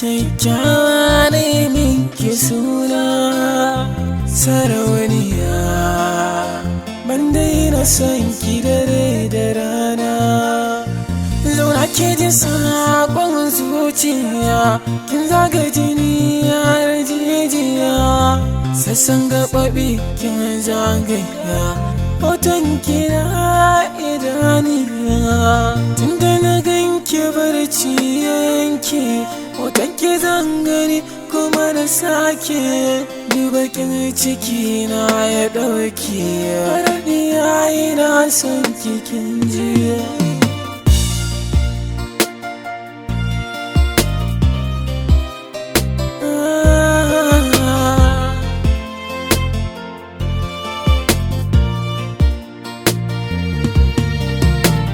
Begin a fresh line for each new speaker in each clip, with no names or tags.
Kyakkyawa ne minki suna sarauniya. Ban daina son ki dare da rana. Zauna ke ji saƙon zuciya, kin zaga jini har jijiya. Sassan gaɓaɓi kin zagaya, hoton kina idaniya. Tunda na ganki barci yanke, hoton ki zan gani kuma na sake. Dubakin ciki na ya ɗauke, raɗiya ina son kikin jiya.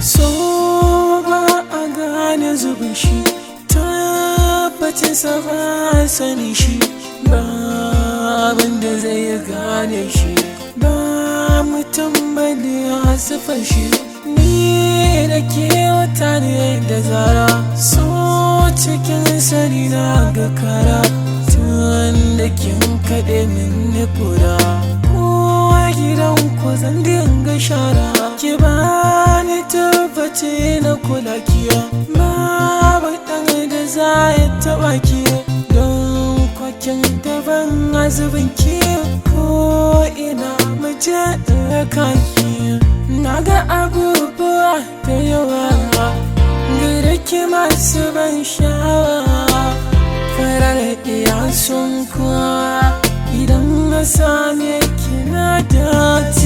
So ba a gane zubin shi, tabbacin sa ba sani shi, ba abin da zai gane shi, ba mutum bane a sifar shi. Ni da ke wata ne da zara, so cikin sani na ga kara, tun da kin kaɗe min kura. Kowa gidan ku zan dinga shara, ki bani tabbaci na kula kiya, babu ɗan da za ya taɓa ki, don kwakin daban azubin ki, ko ina muje kaki. Na ga abubuwa da yawa gare ki masu ban sha'awa, farar iya sun kuwa idan na same ki na dace.